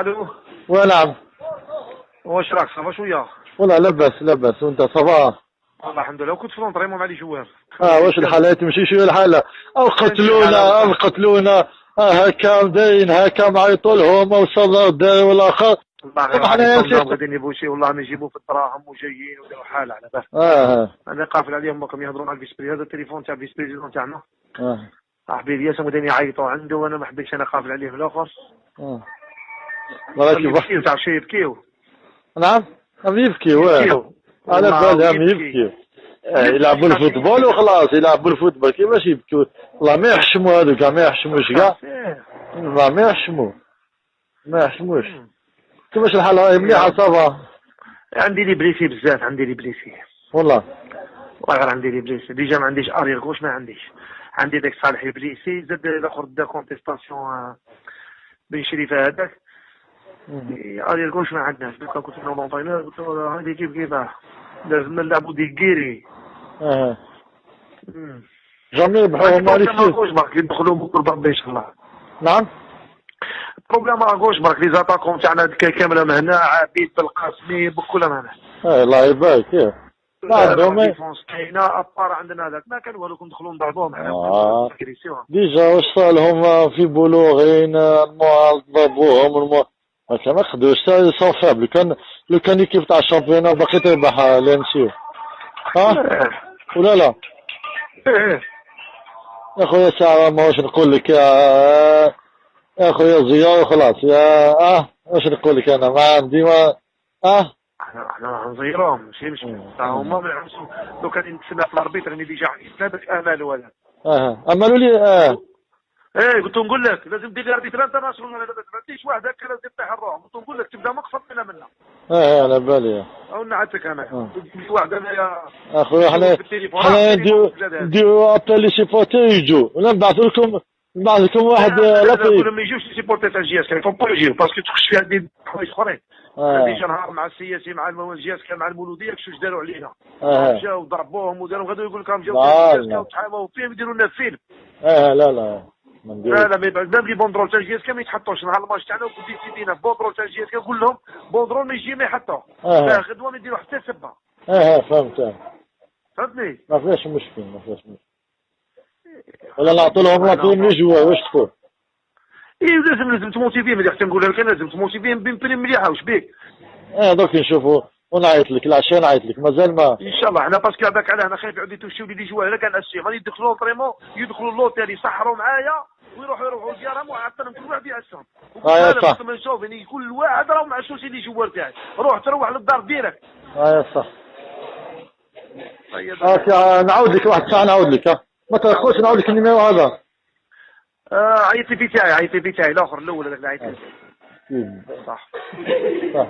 الو. ونعم. واش راك، ça va شويه؟ والله لاباس لاباس، وانت ça va؟ والله الحمد لله، كنت في l'entraînement مع les joueurs. اه، واش الحالة؟ تمشي شوية الحاله؟ او قتلونا او قتلونا، هكا داين هكا معيطوا لهم وصل الدار والاخر. والله غير حنا يا عيطوا لهم سيدي. غادي négocier، والله ما يجيبوا في الدراهم وجايين وداروا حاله على بالك. انا قافل عليهم، راكم يهضروا مع ال vice-président، هذا التليفون تاع ال vice-président تاعنا. صاحبي الياس غادي يعيطوا عنده وانا ما حبيتش، انا قافل عليهم الاخر. اه، ولكن يبكيو، تعرف شي يبكيو. نعم، هم يبكي واه. يبكيو. على والله بالي هم يبكي. يبكيو، يلعبوا ال football وخلاص، يلعبوا ال football، كيفاش يبكوا؟ والله ما يحشموا هذوك كاع، ما يحشموش كاع. والله ما يحشموا، ما يحشموش. كيفاش الحالة؟ راهي مليحة، ça va؟ عندي les blessés بزاف، عندي les blessés. والله. والله غير عندي les blessés، déjà ما عنديش arrière gauche، ما عنديش، عندي داك صالح blessé، زاد الاخر دا contestation، بن شريفه هذاك. Arrière gauche ما عندناش. دوكا كنت انا l'entraîneur، قلت له هذه كيف كيفاه لازم نلعبوا des guerriers. Jamais يربحوهم problème عليك. Gauche برك يدخلوا بكل بربي ان شاء الله. نعم. Problème gauche برك، les attaquants تاعنا كاملة من هنا، عبيد، بالقاسمي، بكل من هنا. اه، الله يبارك، إيه. ما عندهم. Défense كاينه، à part عندنا هذاك ما كان والو، ندخلوا نضربوهم حنا. Déjà واش صار لهم في بولوغين، المعارض ضربوهم، ما كان ما قدروش، sont faibles. كان لو كان équipe تاع ال championnat باقي تربح l'MCO، ها ولا لا؟ إيه. يا خويا ساعة ما واش نقول لك يا خويا زيار وخلاص يا واش نقول لك، انا ما عندي ما احنا راح نزيروهم، ماشي مشكل. هما ما يعرفوا، لو كان نتسنى في l'arbitre راني déjà ثابت امال ولا اه، امالو لي ايه، قلت نقول لك لازم دير l'arbitre international، ما عنديش واحد هكا لازم يطيح الروح. قلت نقول لك تبدا مقصد منا منا. اه، على بالي. او نعتك انا واحد انايا. اخويا حنا حنا نديرو appel les supporters يجوا، ولا نبعث لكم واحد. لا لا، ما يجوش les supporters تاع JSK، faut pas يجيو parce que تخش فيها des حوايج اخرين. Déjà نهار مع السياسي مع JSK مع المولوديه كيفاش داروا علينا. جاو ضربوهم وداروا، غادي يقول لك جاو JSK وتحاموا فيهم، يديروا لنا فيلم. اه، لا لا. لا لا، même les banderoles تاع JSK ما يتحطوش نهار الماتش تاعنا. décidينا banderole تاع JSK، قول لهم banderole ما يجي ما يحطوه. غدوه ما يديروا حتى سبه. اه، فهمت. فهمتني؟ ما فيهاش مشكل، ما فيهاش مشكل. ولا نعطوا لهم les joueurs، واش تقول؟ ايه، لازم ت motiver هم، حتى نقول لك لازم ت motiver هم ب prime مليحه، واش بيك؟ اه، دوك نشوفوا ونعيط لك العشاء، نعيط لك، مازال ما ان شاء الله. حنا parce que هذاك علاه انا خايف يعود يتوشيو les joueurs. الا كان الشيء غادي يدخلوا l'entraînement، يدخلوا l'hôtel، يسحروا معايا ويروحوا لديارهم، وعطيهم كل واحد يعسهم. اه صح. ما نشوف يعني كل واحد راه مع شوشي les joueurs تاعي، روح تروح للدار direct. اه صح. طيب نعاود لك واحد الساعه، نعاود لك، ما تاخذش، نعاود لك ال numéro هذا. آه، عيط لي في تاعي، عيط لي في تاعي الاخر، الاول هذاك اللي عيط لي. صح. صح.